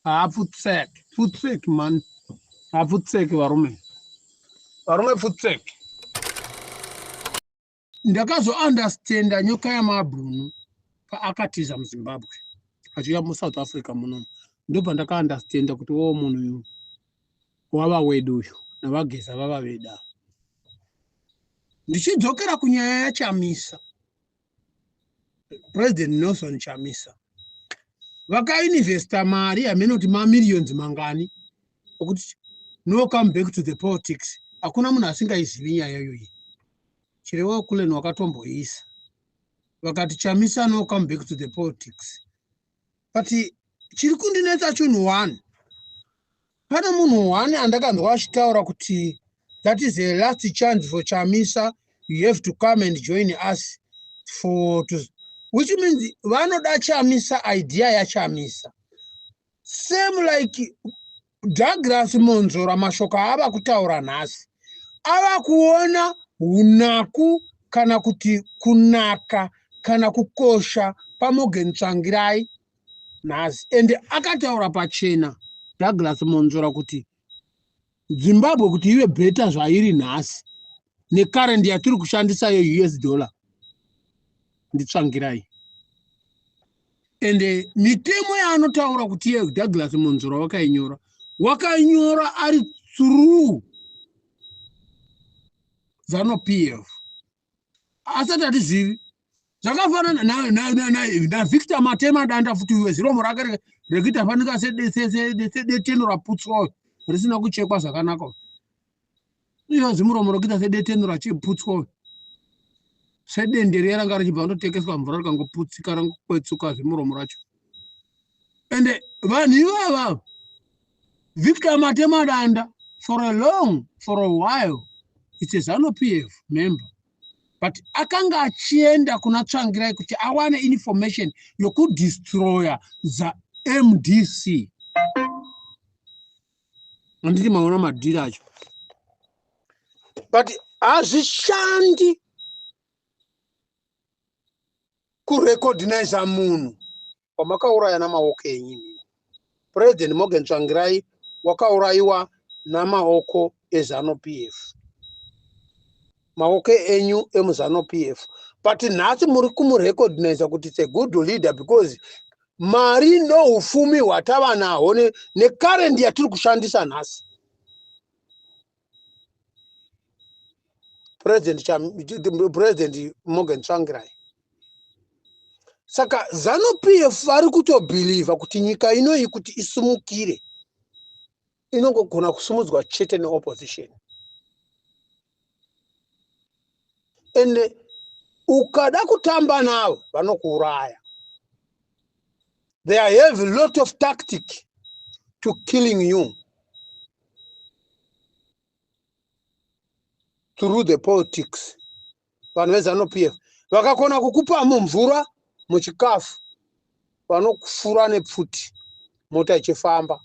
Haapfutsek, pfutsek man. Haapfutsek varume. Varume pfutsek. Ndakazounderstanda nyoka yamabhunu paakatiza muZimbabwe achiuya muSouth Africa munomu. Ndopandakaunderstanda kuti wo munhu uyu wava wedu uyu navageza vava veda. Ndichidzokera kunyaya yaChamisa. President Nelson Chamisa vakainvesta mari hameno kuti mamillions mangani okuti no come back to the politics. Hakuna munhu asingaizivi nyaya iyoyi. Chirewa Kulen wakatomboisa vakati Chamisa no come back to the politics, but chiri kundinetsa chinhu one. Pane munhu one andakanzwa achitaura kuti that is a last chance for Chamisa, you have to come and join us for to, which means vanoda Chamisa, idea yaChamisa. Same like Douglas Monzora, mashoko aava kutaura nhasi ava kuona unaku kana kuti kunaka kana kukosha paMorgan Tsvangirai nhasi. And akataura pachena Douglas Monzora kuti Zimbabwe kuti ive better zvairi nhasi necurrent yatiri kushandisa yeUS dollar ndiTsvangirai. And mitemo yaanotaura kuti iye Douglas Monzora wakainyora, wakainyora ari through ZANU PF asati atizivi. Zvakafanana naVictor Matema Danda futi uyo ziromo rake rekuita fanika sedeteno raputswa risina kuchekwa zvakanaka. Iyo zimuromo rokuita sedeteno rachiputswa sedende riya ranga richibva ndotekeswa mvura rikangoputsika rangokwetsuka zimuromo racho. Ende vanhu ivava Victor Matema Danda for a long, for a while, it's a ZANU PF member, but akanga achienda kuna Tsvangirai kuti awane information yokudestroya zaMDC. Handiti maona madhiri acho, but hazvishandi kurecogniza munhu wamakauraya namaoko enyu. President Morgan Tsvangirai wakaurayiwa namaoko eZANU PF, maoko enyu emuZANU PF, but nhasi muri kumurecogniza kuti it's a good leader because mari noufumi hwatava nahwo necurrent yatiri kushandisa nhasi. President Morgan Tsvangirai. Saka ZANU PF vari kutobhilivha kuti nyika inoyi kuti isumukire inongogona kusumudzwa chete neopposition. Ende ukada kutamba navo vanokuuraya. They have a lot of tactic to killing you through the politics. Vanhu veZANU PF vakakona kukupa mumvura, muchikafu, vanokufura nepfuti mota ichifamba.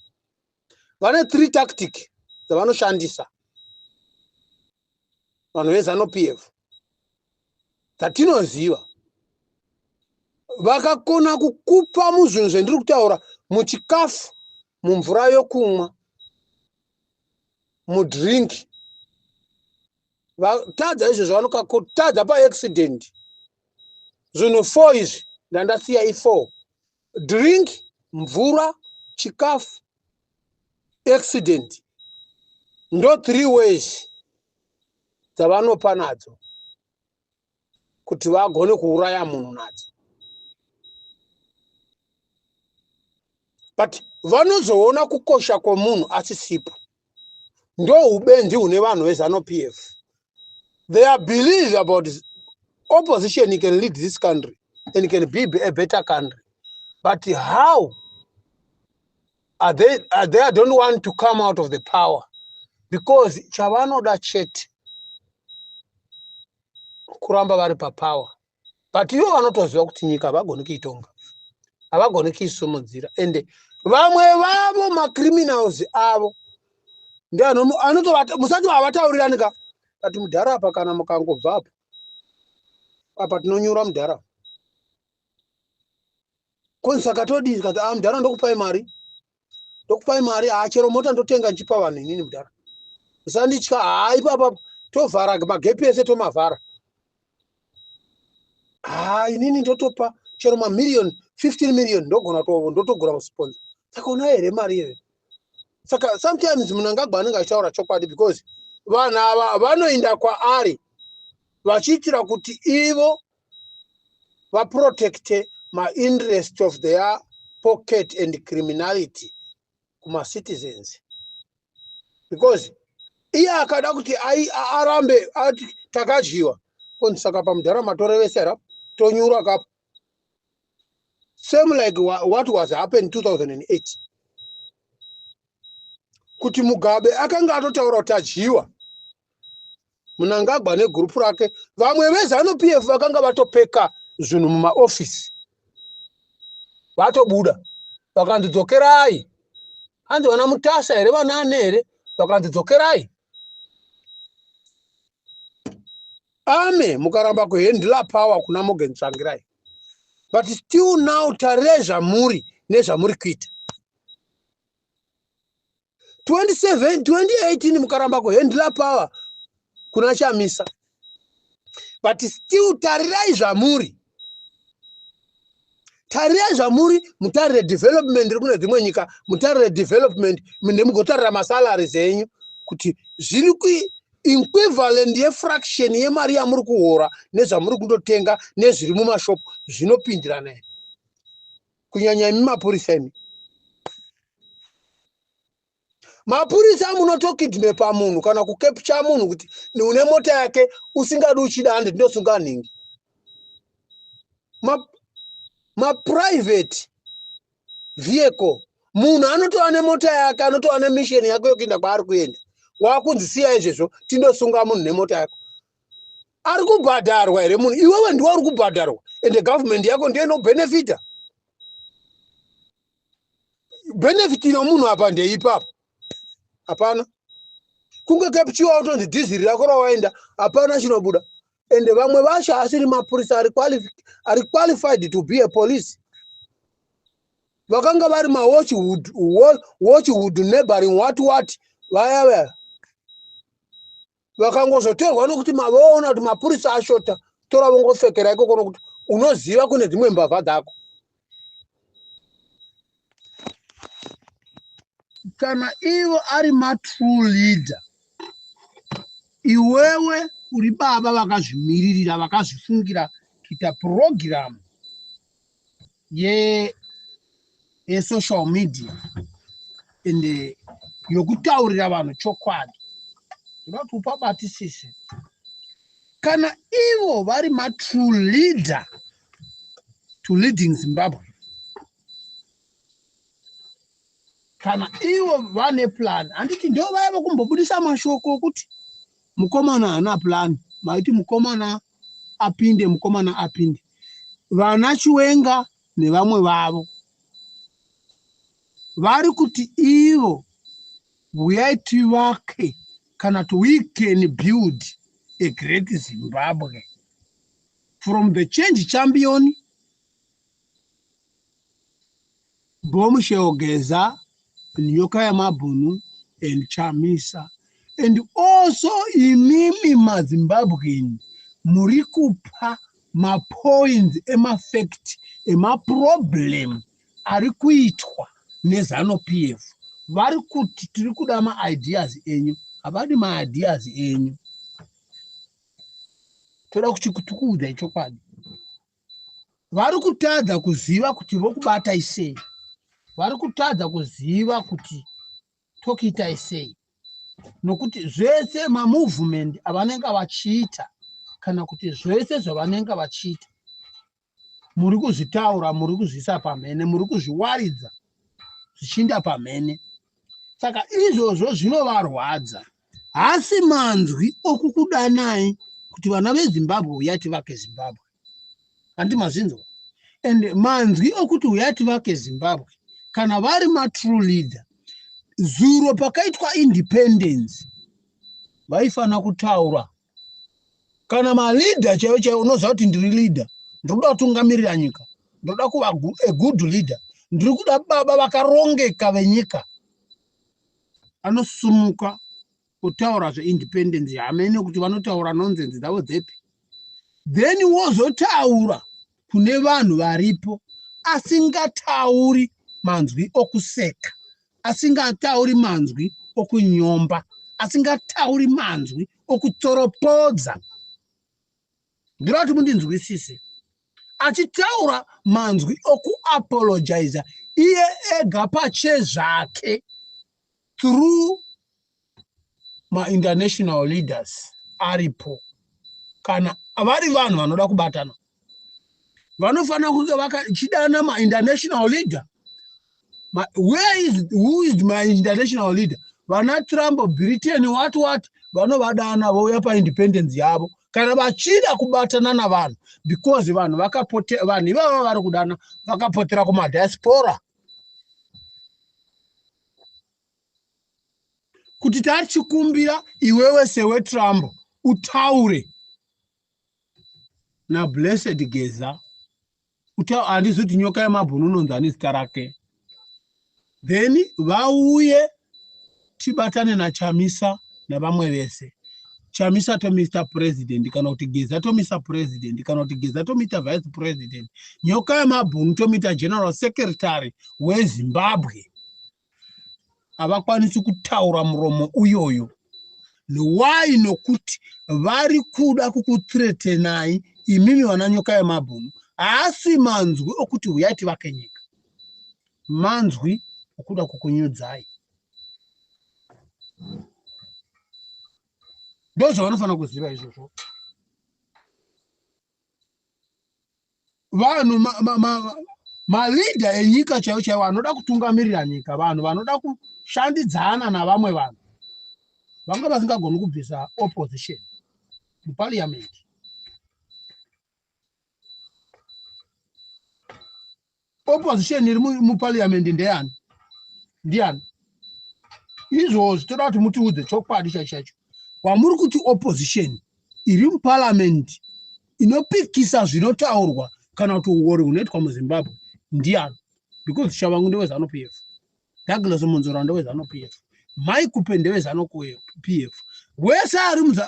Vane 3 tactic dzavanoshandisa vanhu veZANU PF dzatinoziva. Vakakona kukupa muzvinhu zvendiri kutaura, muchikafu, mumvura yokumwa, mudrink, vatadza izvozvo vanokakutadza paaccident. Zvinhu 4 izvi ndandasiya i4: drink, mvura, chikafu, accident. Ndo 3 ways dzavanopa nadzo kuti vagone kuuraya munhu nadzo. But vanozoona kukosha kwomunhu asisipo. Ndo ubenzi hune vanhu veZANU PF. They are believe about opposition can lead this country and can be a better country, but how are they, are they don't want to come out of the power because chavanoda chete kuramba vari papower. But ivo vanotoziva kuti nyika havagoni kuitonga, havagoni kuisumudzira. Ende vamwe vavo macriminals avo ndoanotovata musati vavataurirani ka, but mudhara apa kana mukangobva apa apa tinonyura mudhara konzi. Saka todii? Kati a mudhara ndokupai mari. Ndokupai mari, haa, chero mota ndotenga ndichipa vanhu inini mudhara. Musanditya, haa, ipapa tovhara magepi ese, tomavhara. Haa, inini ndotopa chero mamiriyoni 15 million, ndogona ndotogona kusponsor. Saka unayo here mari iyoyo? Saka sometimes Mnangagwa anenge achitaura chokwadi, because vanhu ava vanoenda kwaari vachiitira kuti ivo vaprotecte mainterest of their pocket and criminality kumacitizens, because iye akada kuti arambe ati takadyiwa, konzi saka pamudhara matorevesa here, tonyura kapo. Same like what was happened 2008, kuti Mugabe akanga atotaura kuti adyiwa. Mnangagwa negurupu rake, vamwe veZANU PF vakanga vatopeka zvinhu mumaofisi, vatobuda, vakanzi dzokerai. Hanzi vana Mutasa here, vanani here, vakanzi dzokerai ame mukaramba kuhandle power kuna Morgan Tsvangirai. But still now tarirai zvamuri nezvamuri kuita. 27 2018 mukaramba kuhandle power kuna Chamisa, but still tarirai zvamuri, tarirai zvamuri. Mutarire development iri kune dzimwe nyika, mutarire development, nemugotarira masalaries enyu kuti zviri equivalent yefraction yemari yamuri kuhora nezvamuri kundotenga nezviri mumashopu zvinopindirana here, kunyanya imi mapurisa. Imi mapurisa munotokidnapa munhu kana kucapture munhu kuti une mota yake, usingadi uchida, handi ndinosunga nhingi. Maprivate vehicle, munhu anotova nemota yake, anotova nemission yake yokuenda kwaari kuenda, wakunzi siya izvezvo, tindosunga munhu nemota yako. Ari kubhadharwa here munhu? Iwewe ndiwe uri kubhadharwa, ende government yako ndiyo inobhenefita. Benefit inomunhu apa ndeipapo? Hapana. Kunge capture, utonzi dhiziri rako rawaenda, hapana chinobuda. Ende vamwe vacho asiri mapurisa ari qualified to be a police, vakanga vari mawatchwood, watchwood, neighboring what what, vaya vaya vakangozotorwa nokuti mavaona kuti mapurisa ashota, tora vongopfekera ikoko, nokuti unoziva kune dzimwe mbavha dzako. Kana ivo ari matrue leader, iwewe uri baba vakazvimiririra, vakazvifungira kuita purogiramu yesocial media ende yokutaurira vanhu chokwadi, ndoda kuti upabatisise. Kana ivo vari matrue leader to leading Zimbabwe, kana ivo vane plan, handiti ndo vaya vokumbobudisa mashoko okuti mukomana haana plan? Maiti mukomana apinde, mukomana apinde, vana Chiwenga nevamwe vavo vari kuti ivo uyai tivake, kana kuti we can build a great Zimbabwe from the change champion Bombshell Geza, Nyoka Yamabhunu and Chamisa, and also imimi maZimbabwean muri kupa mapoints emafact emaproblem ari kuitwa neZANU PF. Vari kuti tiri kuda maideas enyu. Havadi maideas enyu, toda kuti tikuudzai chokwadi. Vari kutadza kuziva kuti vokubatai sei, vari kutadza kuziva kuti tokuitai sei, nokuti zvese mamovement avanenge vachiita, kana kuti zvese zvavanenge vachiita, muri kuzvitaura, muri kuzviisa pamhene, muri kuzviwaridza zvichiinda pamhene. Saka izvozvo zvinovarwadza. Hasi manzwi okukudanai kuti vana veZimbabwe, uyai tivake Zimbabwe. Handi mazvinzwa? And manzwi okuti uyai tivake Zimbabwe, kana vari matrue leader, zuro pakaitwa independence vaifanira kutaura. Kana maleader chaivo chaivo, unoziva kuti ndiri leader, ndiri kuda kutungamirira nyika, ndoda kuva a good leader, ndiri kuda baba vakarongeka venyika. Anosumuka kutaura zveindependence, hamene kuti vanotaura nonsense dzavo dzepi, then wozotaura kune vanhu varipo asingatauri manzwi okuseka, asingatauri manzwi okunyomba, asingatauri manzwi okutsoropodza. Ndinoda kuti mundinzwisise. Achitaura manzwi okuapologiza iye ega pachezvake through mainternational leaders aripo. Kana vari vanhu vanoda kubatana, vanofanira kunge vakachidana mainternational leader. Where is, who is my international leader? Vana Trump, Britain, what what, vanovadana vouya paindependence yavo kana vachida kubatana navanhu, because vanhu vakapote, vanhu ivava vari kudana vakapotera kumadiaspora. Kuti tachikumbira iwewe sewe Trump utaure naBlessed Geza, handizi kuti Nyoka yemabhunu unonzi ane zita rake, then vauye tibatane naChamisa navamwe vese. Chamisa to Mr President, kana kuti Geza to Mr President, kana kuti Geza to Mr Vice President, Nyoka yemabhunu to Mr General Secretary weZimbabwe. Havakwanisi kutaura muromo uyoyo. Why? Nokuti vari kuda kukuthreatenai imimi vana Nyoka yemabhunu. Haasi manzwi okuti huyai tivake nyika, manzwi okuda kukunyudzai. Ndo zvavanofanira kuziva izvozvo vanhu. Maleader enyika chaivo chaivo anoda kutungamirira nyika, vanhu vanoda kushandidzana navamwe vanhu, vanga vasingagoni kubvisa opposition muparliament. Opposition iri muparliament ndeyani? Ndiani izvozvi? Toda kuti mutiudze chokwadi chaicho chaicho. Kwamuri kuti opposition iri muparliament inopikisa zvinotaurwa kana kuti uori hunoitwa muZimbabwe ndiani? Because Tshabangu ndeweZANU PF, Douglas Mwonzora ndeweZANU PF, Mike ndeweZANU PF. Wese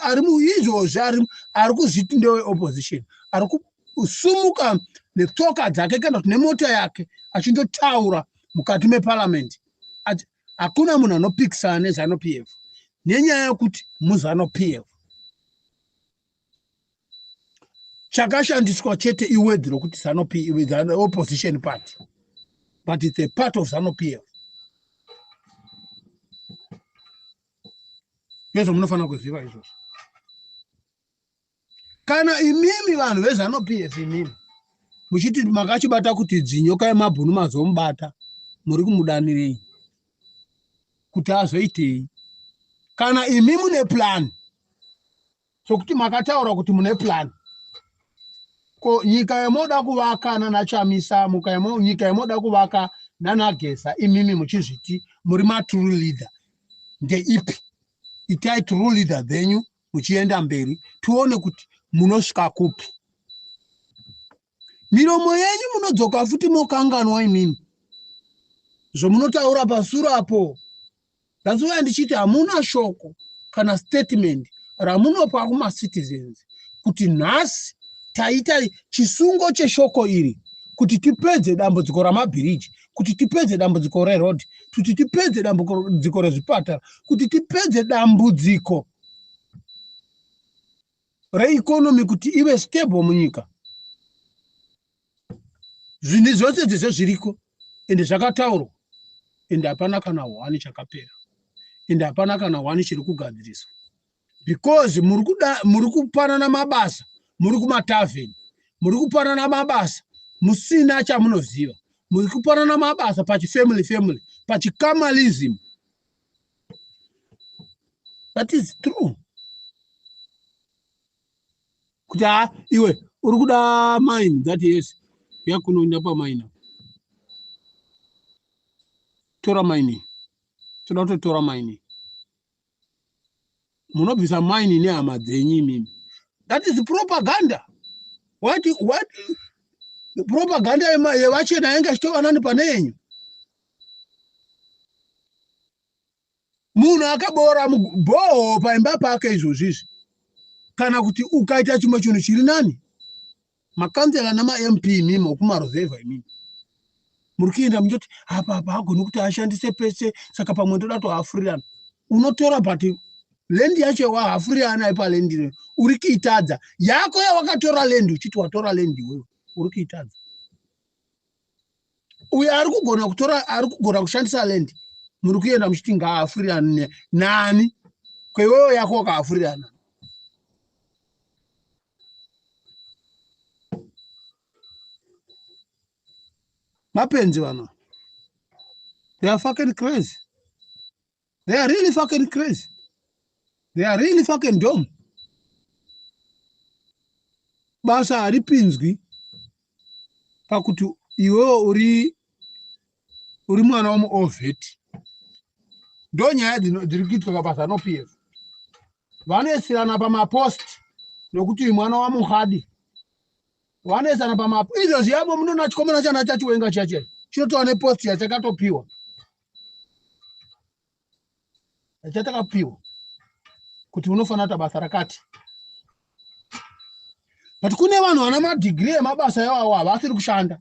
ari muizvozvi ari kuzviti ndeweopposition, ari kusumuka netsoka dzake kana kuti nemota yake achindotaura mukati meparliament, hakuna munhu anopikisana neZANU PF nenyaya yekuti muZANU PF chakashandiswa chete iword rokuti ZANU opposition party, but it's a part of ZANU PF. Ndezvo munofanira kuziva izvozvo. Kana imimi vanhu veZANU PF, imimi muchiti makachibata kuti dzinyoka yemabhunu mazomubata, muri kumudanirei kuti azoitei? Kana imi mune plan, sokuti makataura kuti mune plan, ko nyika yamoda kuvaka nanaChamisa, nyika yamoda kuvaka nanaGeza, imimi muchizviti muri matrue leader, ndeipi? Itai true leader dzenyu muchienda mberi, tione kuti munosvika kupi. Miromo yenyu munodzoka futi mokanganwa imimi zvomunotaura pasuro apo. That's why ndichiti hamuna shoko kana statement ramunopa kumacitizens kuti nhasi taita chisungo cheshoko iri kuti tipedze dambudziko ramabhiriji, kuti tipedze dambudziko reroad, kuti tipedze dambudziko rezvipatara, kuti tipedze dambudziko reeconomy kuti ive stable munyika. Zvinhu zvose dzese zviriko ende zvakataurwa, ende hapana kana hwani chakapera, ende hapana kana hwani chiri kugadziriswa, because muri kupanana mabasa muri kumatavheni, muri kupanana mabasa musina chamunoziva, muri kupanana mabasa pachifamily family, pachicamalism. That is true kuti ha, iwe uri kuda mine, that yes, yakunoenda pamine, tora mine, toda kutotora mine. Munobvisa mine nehama dzenyu imimi. That is propaganda. What propaganda yevachena yange ichitova nani pane yenyu. Munhu akaboora bhoho paimba pake izvozvi izvi, kana kuti ukaita chimwe chinhu chiri nani, makanzela namaMP imimi okumaruzevha imimi muri kuenda muchiti apa apa hagoni kuti ashandise pese, saka pamwe ndoda tohafurirana. Unotora but land yacho wahafurirana ipa land iyoyo uri kuitadza yako yawakatora land uchiti watora land iwewe uri kuitadza. Uyo ari kugona kutora, ari kugona kushandisa land, muri kuenda muchiti ngaafurirane nani? Kweiwewe yako wakahafurirana. Mapenzi vanhu, they are fucking crazy, they are really fucking crazy, they are really fucking dumb. Basa haripinzwi pakuti iwewe uri mwana wemuovheti. Ndo nyaya dziri kuitwa pabasa noPF, vanoisirana pamapost nokuti mwana wamuhadi, vanoisana pamapo. Izvozvi yavo munoona chikomana chana chaChiwenga chiya chiya chinotova nepost yachakatopiwa, yachatakapiwa kuti unofanira kuita basa rakati, but kune vanhu vana madhigiri emabasa iwawo havasiri kushanda,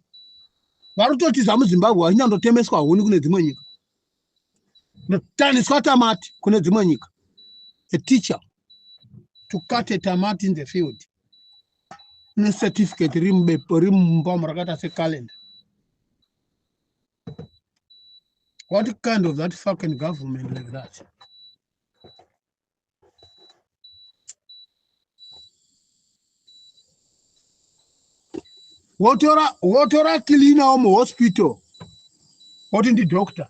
vari kutotiza muZimbabwe vachinyandotemeswa huni kune dzimwe nyika, notaniswa tamati kune dzimwe nyika. A teacher to cut a tamati in the field necertificate riri mumba umo rakaita secalendar. What kind of that fucking government like that? Wotora cleaner womuhospital woti ndidoctor.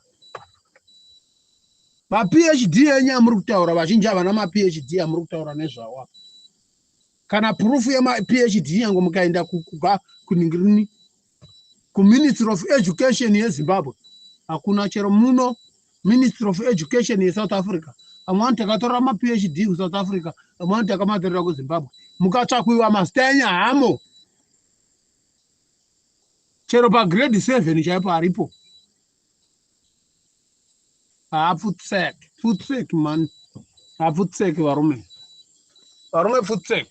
MaPhD enyu amuri kutaura, vazhinji havana maPhD amuri kutaura nezvawo apa. Kana proof yemaPhD, nyange mukaenda kuningirini kuMinistry of Education yeZimbabwe, hakuna. Chero muno Ministry of Education yeSouth Africa, vamwe vanhu takatora maPhD kuSouth Africa, vamwe vanhu takamatorera kuZimbabwe. Mukatsvakwiwa mazita enyu hamo, chero pagrade 7 chaipo haripo. Haapfutsek, pfutsek man, hapfutsek varume, varume, pfutsek.